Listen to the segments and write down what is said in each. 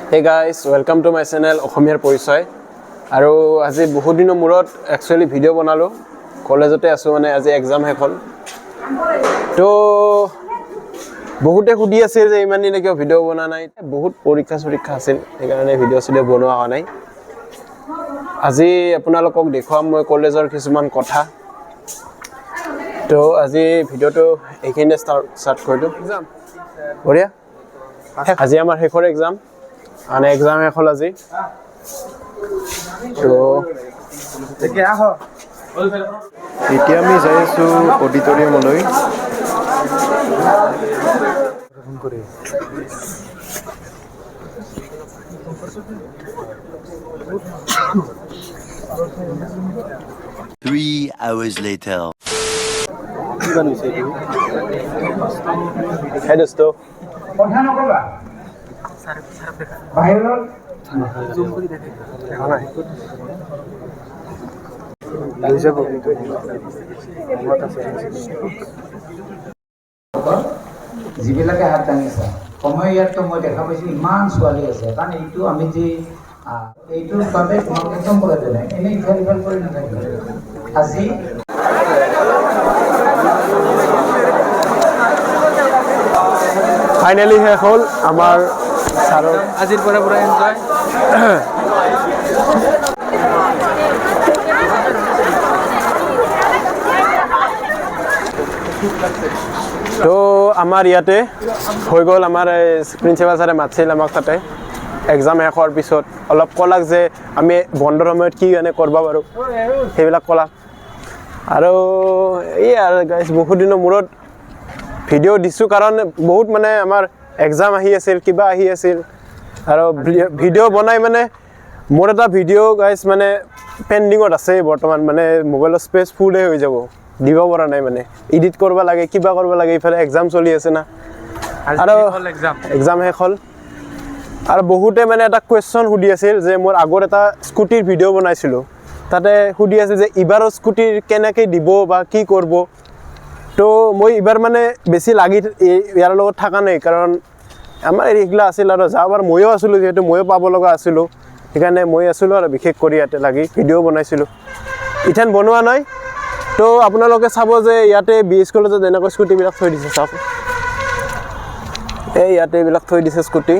Hey guys, welcome to my channel অসমীয়াৰ পৰিচয়। আৰু আজি বহুত দিনৰ মূৰত একচুৱেলি ভিডিঅ' বনালোঁ। কলেজতে আছোঁ, মানে আজি এক্সাম শেষ হ'ল। তো বহুতে সুধি আছিল যে ইমান দিনে কিয় ভিডিঅ' বনোৱা নাই। বহুত পৰীক্ষা চৰীক্ষা আছিল, সেইকাৰণে ভিডিঅ' চিডিঅ' বনোৱা হোৱা নাই। আজি আপোনালোকক দেখুৱাম মই কলেজৰ কিছুমান কথা। তো আজি ভিডিঅ'টো এইখিনিতে ষ্টাৰ্ট ষ্টাৰ্ট কৰি দিওঁ। এক্সাম বঢ়িয়া। আজি আমাৰ শেষৰ এক্সাম, মানে এক্সাম শেষ হ'ল আজি। তো এতিয়া আমি যাই আছোঁ অডিটৰিয়ামলৈ। 3 hours later. হে দোস্ত, কথা নকবা বাহিৰত। যিবিলাকে হাত দাঙিছা সময়, ইয়াততো মই দেখা পাইছোঁ ইমান ছোৱালী আছে। কাৰণ এইটো আমি যি এইটোৰ বাবে তোমাক একদম কৰা নাই, এনেই ইফাল সিফাল কৰি নাথাকিবা আজি। ফাইনেলি শেষ হ'ল আমাৰ ছাৰৰ। আজিৰ পৰা পুৰা এনজয়। তো আমাৰ ইয়াতে হৈ গ'ল। আমাৰ এই প্ৰিন্সিপাল ছাৰে মাতিছিল আমাক তাতে এক্সাম শেষ হোৱাৰ পিছত। অলপ ক'লাক যে আমি বন্ধৰ সময়ত কি এনে কৰিব পাৰোঁ, সেইবিলাক ক'লাক। আৰু এই আৰু গাইজ, বহুত দিনৰ মূৰত ভিডিঅ' দিছোঁ, কাৰণ বহুত মানে আমাৰ এক্সাম আহি আছিল, কিবা আহি আছিল। আৰু ভিডিঅ' বনাই মানে মোৰ এটা ভিডিঅ' গাইজ মানে পেণ্ডিঙত আছে বৰ্তমান, মানে মোবাইলৰ স্পেচ ফুলেই হৈ যাব, দিব পৰা নাই। মানে এডিট কৰিব লাগে, কিবা কৰিব লাগে, ইফালে এক্সাম চলি আছে না। আৰু এক্সাম এক্সাম শেষ হ'ল। আৰু বহুতে মানে এটা কুৱেশ্যন সুধি আছিল যে মোৰ আগত এটা স্কুটিৰ ভিডিঅ' বনাইছিলোঁ, তাতে সুধি আছিল যে ইবাৰৰ স্কুটিৰ কেনেকৈ দিব বা কি কৰিব। তো মই এইবাৰ মানে বেছি লাগি ইয়াৰ লগত থকা নাই, কাৰণ আমাৰ এইগিলা আছিল আৰু যোৱাবাৰ ময়ো আছিলোঁ, যিহেতু ময়ো পাব লগা আছিলোঁ, সেইকাৰণে মই আছিলোঁ আৰু বিশেষ কৰি ইয়াতে লাগি ভিডিঅ' বনাইছিলোঁ। ইথান বনোৱা নাই। তো আপোনালোকে চাব যে ইয়াতে বি এছ কলেজত এনেকৈ স্কুটিবিলাক থৈ দিছে, চাওক। এই ইয়াতে এইবিলাক থৈ দিছে স্কুটি,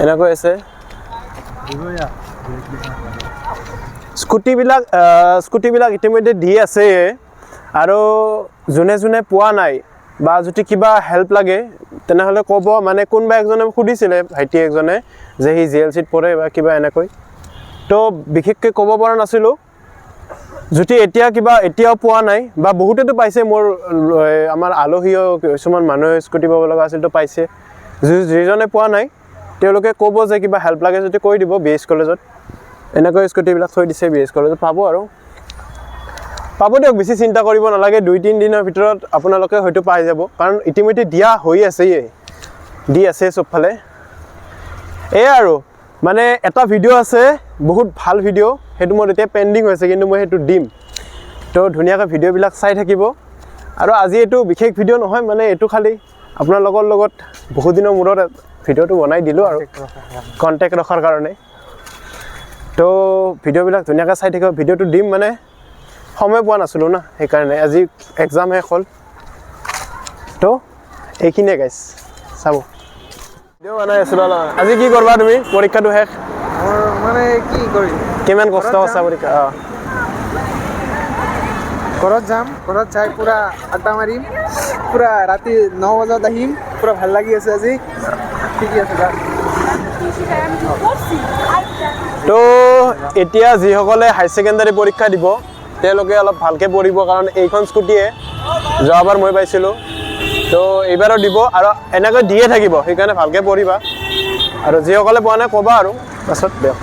এনেকৈ আছে স্কুটিবিলাক। স্কুটিবিলাক ইতিমধ্যে দি আছে। আৰু যোনে যোনে পোৱা নাই বা যদি কিবা হেল্প লাগে তেনেহ'লে ক'ব। মানে কোনোবা একজনে সুধিছিলে, ভাইটি একজনে, যে সি জি এল চিত পঢ়ে বা কিবা এনেকৈ। তো বিশেষকৈ ক'ব পৰা নাছিলোঁ। যদি এতিয়া কিবা এতিয়াও পোৱা নাই বা বহুতেতো পাইছে, মোৰ আমাৰ আলহীও কিছুমান মানুহে স্কুটি পাব লগা আছিল, তো পাইছে। যিজনে পোৱা নাই তেওঁলোকে ক'ব যে কিবা হেল্প লাগে যদি কৈ দিব। বি এছ কলেজত এনেকৈ স্কুটিবিলাক থৈ দিছে, বি এছ কলেজত পাব। আৰু পাব দিয়ক, বেছি চিন্তা কৰিব নালাগে। 2-3 দিনৰ ভিতৰত আপোনালোকে হয়তো পাই যাব, কাৰণ ইতিমধ্যে দিয়া হৈ আছেই, দি আছে চবফালে। এয়া আৰু মানে এটা ভিডিঅ' আছে, বহুত ভাল ভিডিঅ', সেইটো মোৰ এতিয়া পেণ্ডিং হৈছে, কিন্তু মই সেইটো দিম। তো ধুনীয়াকৈ ভিডিঅ'বিলাক চাই থাকিব। আৰু আজি এইটো বিশেষ ভিডিঅ' নহয়, মানে এইটো খালি আপোনালোকৰ লগত বহুত দিনৰ মূৰত ভিডিঅ'টো বনাই দিলোঁ আৰু কণ্টেক্ট ৰখাৰ কাৰণে। তো ভিডিঅ'বিলাক ধুনীয়াকৈ চাই থাকিব। ভিডিঅ'টো দিম, মানে সময় পোৱা নাছিলোঁ না, সেইকাৰণে আজি এক্সাম শেষ হ'ল। তো এইখিনিয়ে গাইছ, চাব। ভিডিঅ' বনাই আছিলোঁ অলপ। আজি কি কৰবা তুমি? পৰীক্ষাটো শেষ। মোৰ মানে কি কৰিম? কিমান কষ্ট কৰিছা পৰীক্ষা? অঁ। ঘৰত যাম, ঘৰত যাই পুৰা আড্ডা মাৰিম, পুৰা ৰাতি 9 বজাত আহিম। পুৰা ভাল লাগি আছে আজি। ঠিকে আছে যা। তো এতিয়া যিসকলে হায়াৰ ছেকেণ্ডাৰী পৰীক্ষা দিব তেওঁলোকে অলপ ভালকৈ পঢ়িব, কাৰণ এইখন স্কুটিয়ে যোৱাবাৰ মই পাইছিলোঁ, তো এইবাৰো দিব আৰু এনেকৈ দিয়ে থাকিব, সেইকাৰণে ভালকৈ পঢ়িবা। আৰু যিসকলে পোৱা নাই ক'বা আৰু পাছত দিয়ক।